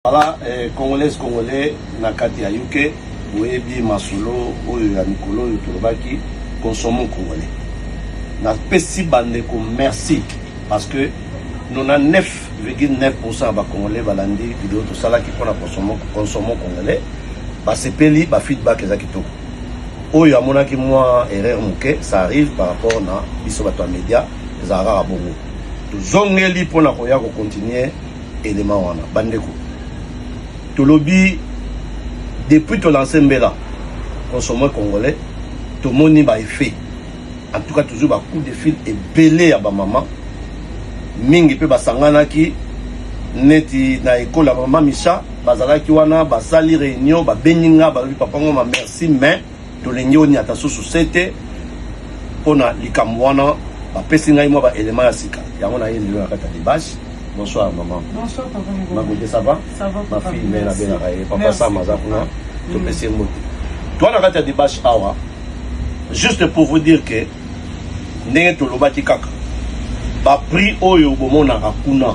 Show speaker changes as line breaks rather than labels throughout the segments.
Voilà, Congolaise, Congolais na kati ya UK, boyebi masolo oyo ya mikolo oyo tolobaki consommons congolais. Napesi bandeko merci parce que 99,9% ya bacongolais balandi video tosalaki mpona consommons congolais, basepeli, bafeedback eza kitoko. Oyo amonaki mwa erreur moke, ça arrive par rapport na biso bato ya média, ezalaka kaka bongo. Tozongeli mpona koya kocontinue élément wana. Bandeko, tolobi depuis tolance mbela consommons congolais, tomoni baeffet. En tout cas, toujours bacoup de fil ebele ya bamama mingi mpe basanganaki neti na ekole ya mama Misha, bazalaki wana, basali réunion, babengi nga, balobi: "Papa Ngoma, merci, mais tolingi oniata susu se te mpona likambo wana." Bapesi ngai mwa baélément ya sika, yango naye lelo na kati ya débâche. Bonsoir, maman.
Bonsoir, papa Ngoma.
Magote, ça va?
Ça va,
Ma
papa.
fille me
Merci.
nabengaka ye papa.
Merci.
Sam aza kuna, topesi ye mbote. Toa na kati ya débâche awa juste pour vous dire que ndenge tolobaki kaka, baprix oyo bomonaka kuna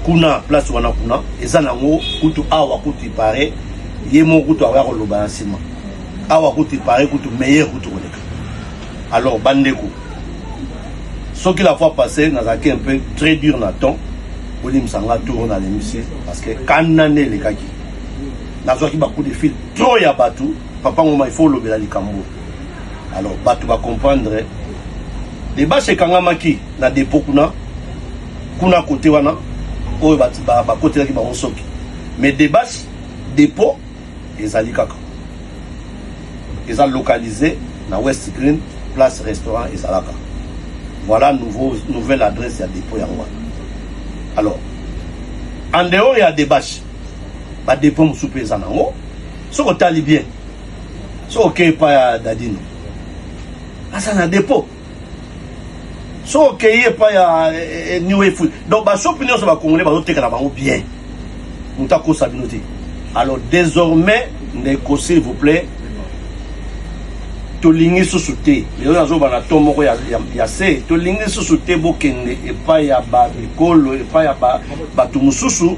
kuna, place wana kuna, eza nango kutu awa kutu ipare ye moko kutu akoya koloba na nsima awa kutu ipare kutu meilleur kutu koleka. Alors bandeko, soki la fois passée nazalaki un peu très dur na temps, bolimisa nga. Tour nalembisi parce que kanda nde elekaki, nazwaki bacoup de fil trop ya bato: "Papa Ngoma, il faut olobela likambo." Alors bato bacomprendre, débâche ekangamaki na dépôt kuna kuna, kote wana oyo bakotelaki bango soki, mais débâche dépôt ezali kaka, eza localisé na West Green, place restaurant ezalaka. Voilà, nouvelle adresse ya dépôt yango wana. Alors, en dehors ya débâche, badépôt mosusu mpe eza nango. Soki otali bien, soki okei epai ya Dadino, aza na dépôt. Soki okei epai ya New Way Food, donc bashopi nyonso bacongolais bazoteka na bango bien, moto akosa bino te. Alors désormais, ndeko, s'il vous plaît, tolingi susu te. Lelo nazoba na to moko ya se, tolingi susu te bokende epai ya babikolo, epai ya bato mosusu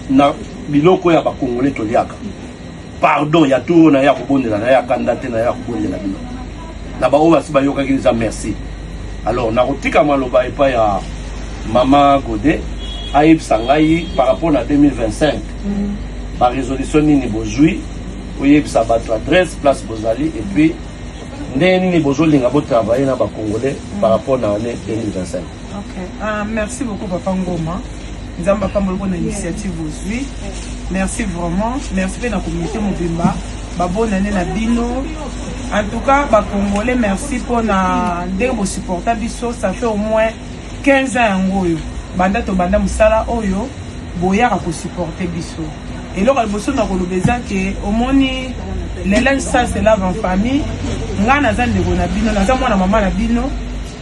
na biloko ya bacongolais toliaka. Pardon ya tour na ye ya kobondela na ye, akanda te na ye ya kobondela bino na baoyo basi bayokaki eza merci. Alors nakotika maloba epai ya mama Gode, ayebisa ngai par rapport na 2025 barésolution nini bozwi, oyebisa bato adresse place bozali et puis ndenge nini bozolinga botravaille na bacongolais par rapport na année 2025.
Ok. Ah, merci beaucoup, papa Ngoma. Nzambe apambola mpona initiative ozwi. Merci vraiment. Merci mpe na communauté mobimba. Babonane na bino. En tout cas, bacongolais, merci mpona ndenge bosupporta biso. Ça fait au moins 15 ans yango oyo. Banda tobanda mosala oyo, boyaka kosupporte biso. Eloko ya liboso na koloba eza ke omoni le linge sale se lave en famille. Ngai naza ndeko na bino, naza mwana mama na bino.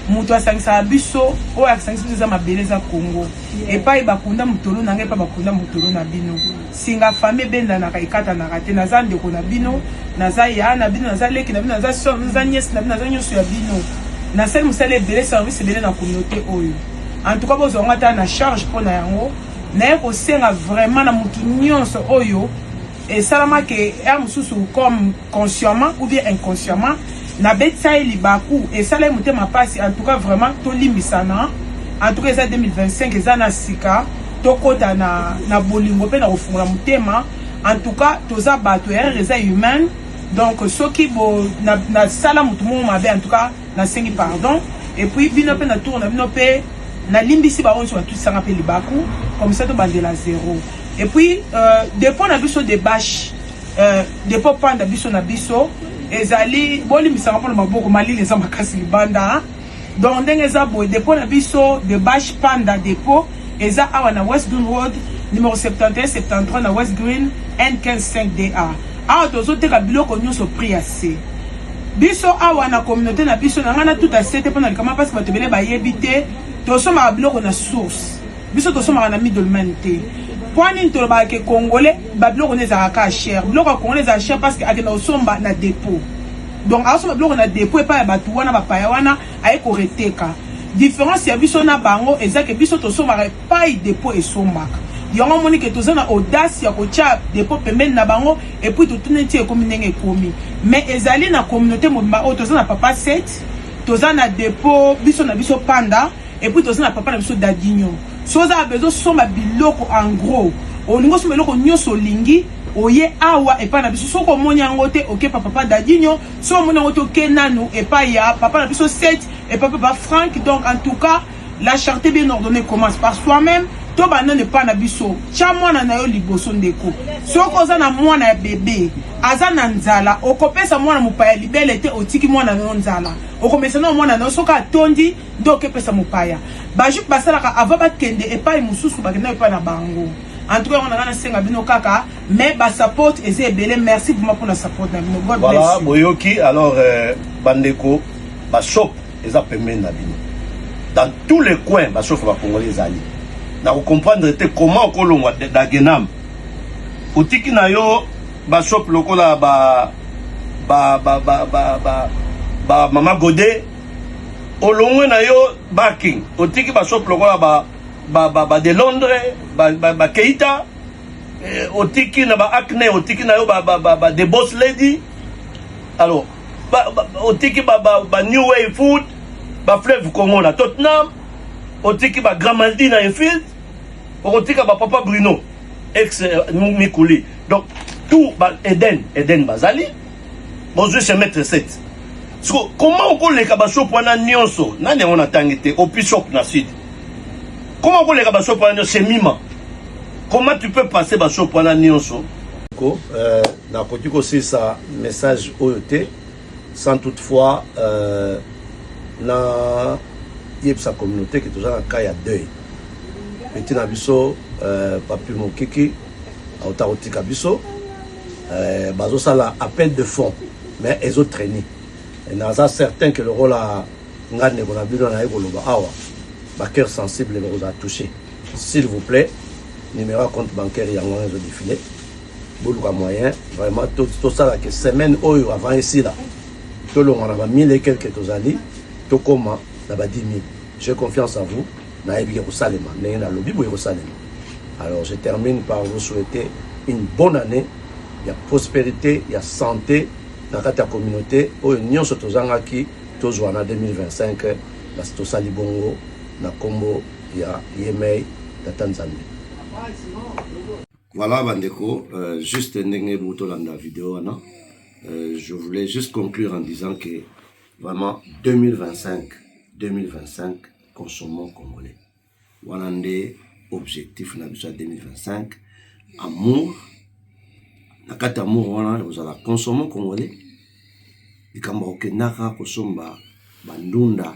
Moto asangisaka biso, oyo asangisi biso eza mabele, eza Congo. Epai bakunda motolo na ngai, epai bakunda motolo na bino. Singa famille ebendanaka, ekatanaka te. Naza ndeko na bino, naza ya na bino, naza leki na bino, naza sœur, naza nièce na bino, naza nyonso ya bino. Nasali mosala ebele, service ebele na communauté oyo. En tout cas, bozwanga ata na charge mpo na yango. Naye kosenga vraiment na motu nyonso oyo esalamaki ya mosusu, comme consciemment ou bien inconsciemment nabetisa ye libaku, esala ye motema mpasi, en tout cas vraiment tolimbisana. En tout cas, eza 2025, eza na sika, tokɔta na bolingo mpe na kofungola motema. En tout cas, toza bato, erreur eza humaine. Donc soki bo nasala motu moko mabe, en tout cas nasengi pardon. Et puis bino mpe na tour na bino mpe nalimbisi bango nyonso batutisanga mpe libaku. Comme ça tobandela zéro. Et puis dépôt na biso de bâche, dépôt panda biso na biso ezali, bolimbisanga mpona maboko, malili eza makasi libanda. Donc ndenge eza boye, dépôt na biso de bâche panda dépôt eza awa na West Green Road, numéro 71 73 na West Green, N15 5DA. Awa tozoteka biloko nyonso prix ya se. Biso awa na communauté na biso na ngai natuta se te mpona likama, mpasi bato ebele bayebi te. Tosomaka biloko na source, biso tosomaka na middleman te. Mpo nini tolobaka ke congolais babiloko nde ezalaka kaka cher? Biloko ya congolais ezala cher parce que akenda kosomba na dépôt. Donc azosomba biloko na dépôt epai ya bato wana, bapaya wana, aye koreteka. Différence ya biso na bango eza ke biso tosombaka epai dépôt esombaka. Yango omoni ke toza na audace ya kotia depot pembeni na bango, et puis totuni ti ekomi ndenge ekomi. Mais ezali na communauté mobimba oyo toza na papa 7, toza na depot biso na biso panda, et puis toza na papa na biso Dadinho. So oza na besoin somba biloko en gros, olingi osomba eloko nyonso olingi, oye awa epai na biso. Soki omoni yango te, oke pa papa Dadinho. Soki omoni yango te, oke nanu epai ya papa na biso 7, epai papa Frank. Donc en tout cas, la charité bien ordonnée commence par soi-même. To banano epai na biso. Tya mwana na yo liboso, ndeko. Soki oza na mwana ya bebe aza na nzala, okopesa mwana mopaya libele te. Otiki mwana na yo nzala, okomesa na mwana na yo, soki atondi nde okepesa mopaya. Bajupe basalaka avant bakende epai mosusu, bakenda epai na bango. En tout cas, yango na ngai nasenga bino kaka, mais basupport eza ebele. Merci vraiment mpona support na bino. God
Voilà.
bless you.
Boyoki alors, bandeko, bashop eza pembeni na bino dans tous les coins. Bashop ya bacongolais ezali na kocomprendre te comment okolongwa Dagenham, otiki na yo bashop lokola ba mama Gode, olongwe na yo Barking, otiki bashop lokola ba de Londres, ba Keita, otiki na ba Hackney, otiki na yo ba The Boss Lady, alors otiki ba New Way Food, ba Fleuve Congo na Tottenham, otiki ba Gramaldi na Enfield, okotika ba papa Bruno ex Mikuli. Donc tout ba Eden, Eden bazali bozwi chez maître 7. Siko comment okoleka bashop wana nyonso? Nani yango natangi te? Opi shop na sud. Comment okoleka bashop wana nyonso? Chez Mima, comment tu peux passer bashop wana nyonso? Ko nakoki kosilisa message oyo te sans toutefois na yebisa communauté ke toza na cas ya deuil. Petit na biso Papi Mokiki auta kotika biso. Bazosala appel de fonds, mais ezotraîner. Naza certain ke lokola nga ndeko na bino naye koloba awa, bacœur sensible bakozala touché. S'il vous plaît, numéro ya compte bancaire yango wana ezodéfiler. Boluka moyen vraiment tosalaka semaine oyo avant esila, tolongwa na ba mille et quelque tozali, tokóma na ba 10 000. J'ai confiance en vous, nayebi ke kosalema ndenge nalobi boye kosalema. Alors je termine par vous souhaiter une bonne année ya prospérité, ya santé na kati ya communauté. Oyo nyonso tozangaki, tozwa na 2025. Basi tosali bongo na nkombo ya Yemei Tata Nzambe. Voilà bandeko, juste ndenge botolanda video wana, je voulais juste conclure en disant que vraiment 2025, 2025, consommons congolais. Wana nde objectif na biso ya 2025. Amour na kati, amour wana ekozala consommons congolais. Likambo okendaka kosomba bandunda,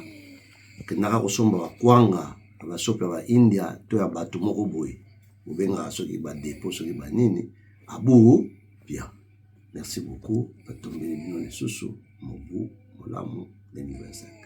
okendaka kosomba bakwanga na bashopo ya baindia to ya bato moko boye bobengaka soki badépôt, soki banini, abu bien. Merci beaucoup, natombeli bino lisusu mobu molamu 2025.